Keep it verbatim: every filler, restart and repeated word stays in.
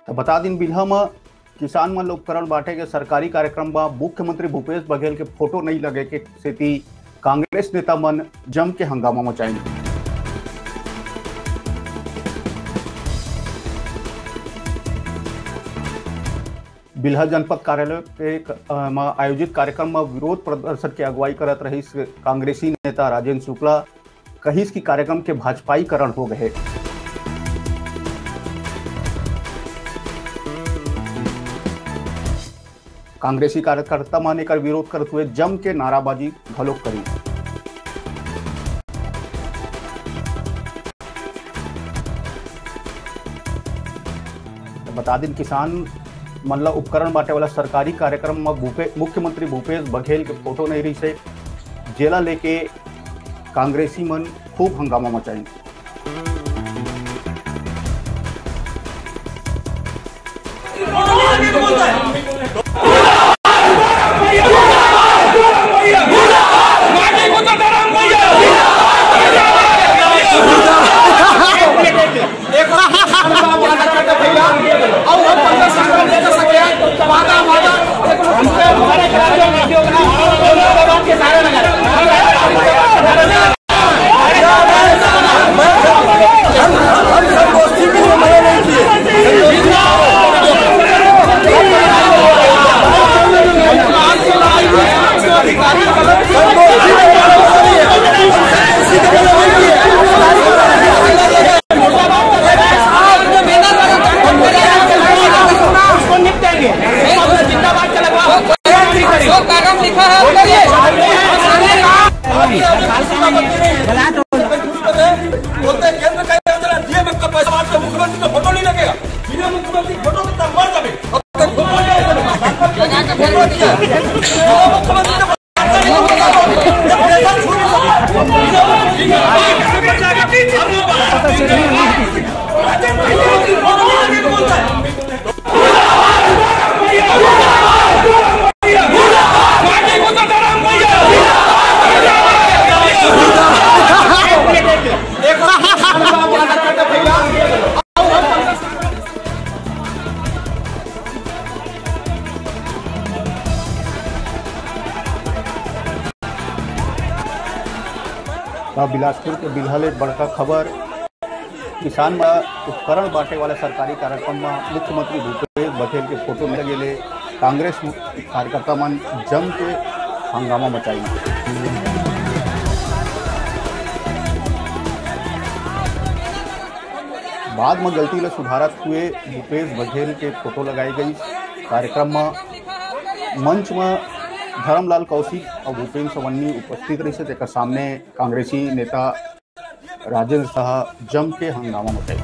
तो बता दिन, बिल्हा म किसान मन ल उपकरण बांटे के सरकारी कार्यक्रम म मुख्यमंत्री भूपेश बघेल के फोटो नइ लगे के सेती कांग्रेस नेता मन जम के हंगामा मचाइन। बिल्हा जनपद कार्यालय के क-, अ, म आयोजित कार्यक्रम म विरोध प्रदर्शन के अगुवाई करत रहिस कांग्रेसी नेता राजेंद्र शुक्ला। कहिस कि कार्यक्रम के भाजपाईकरण हो गए हे। कांग्रेसी कार्यकर्ता मन एकर विरोध करत हुए जम के नाराबाजी घलोक करिन। बता दिन, किसान मन ला उपकरण बांटे वाला सरकारी कार्यक्रम म भूपे-, मुख्यमंत्री भूपेश बघेल के फोटो नइ रहिसे, जेला लेके कांग्रेसी मन खूब हंगामा मचाइन। बोलते हैं, केंद्र का योजना, डीएम का पैसा, आपका मुख्यमंत्री का फोटो नहीं लगेगा। बिना मुख्यमंत्री फोटो के तब मर जावे। अब तक फोटो नहीं है। बिना मुख्यमंत्री का अब बिलासपुर के बिल्हा ले बड़का खबर। किसान मन उपकरण बांटे वाला सरकारी कार्यक्रम म मुख्यमंत्री भूपेश बघेल के फोटो नइ लगे ले कांग्रेस कार्यकर्ता मन जम के हंगामा मचाइन। बाद म गलती ल सुधारत हुए भूपेश बघेल के फोटो लगाई गई। कार्यक्रम म मंच म धर्मलाल कौशिक अउ भूपेंद्र सवन्नी उपस्थित रहिस, तेकर सामने कांग्रेसी नेता राजेंद्र शाह जम के हंगामा मचाई।